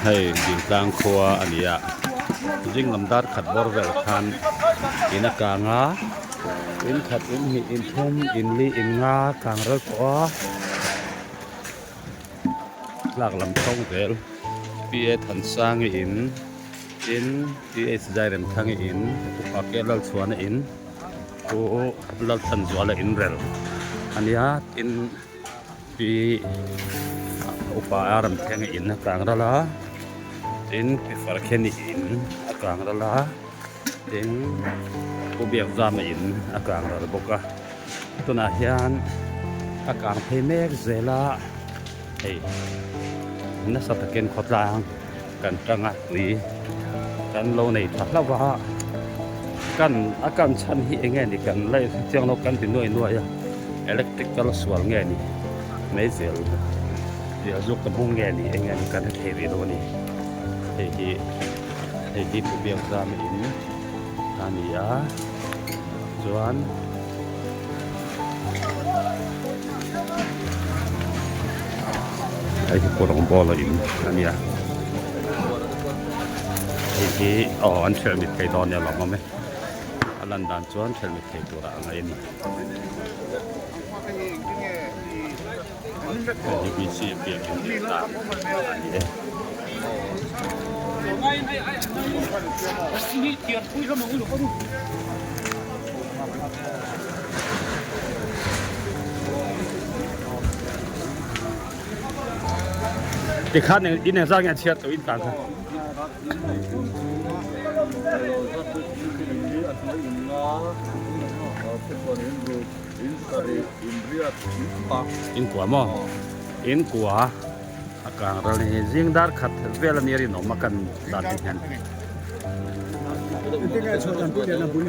Hei Dingtlang khua a ni a, zing lam dar khat bawr vel khan in a kang a, in khat in hnih in thum in li in nga kang ral tawh a, tlak lam thlawng zel P A Thansangi in tin P H Zairemthangi in Upa K Lalchhuana in Pu Lalthanzuala in rel a nia tin. Pi upa a rawn thleng in a kang ral a tin pi farkheni in a kang ral a tin pu biakzama in a kang ral bawk a tunah hian a kang phei mek zel a hei nasa takin khawtlang kan tang a tui kan lo nei tha hlauh a kan a kan chhan hi eng nge ni kan la chiang lo kan ti nuai nuai a electrical sual nge ni meizel tih a zuk ka hmung nge ni eng nge ni kan hre thei rih lo a ni hei hi hei hi pu biak zam in a ni a chuan Hei hi pawh ball a in a nia hei hi aw an hrelh mit thei dawn nia lawm awm e a lan dan chuan hrelh mit thei turah a ngaih a ni hei hi B C biakin tih a ni e. Tikhan in engzat nge a chhiat tawh in tan kha. In kua maw? In kua a kang ral ni zing dar khat vel a ni a rinawm a kan dan ti hian.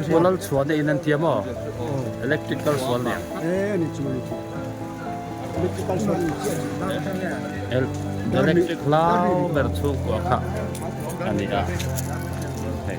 Pu Lalchhuana in an tia maw? Electrical sual nen. Electric hlau ber chhungkua kha a ni a. Hei.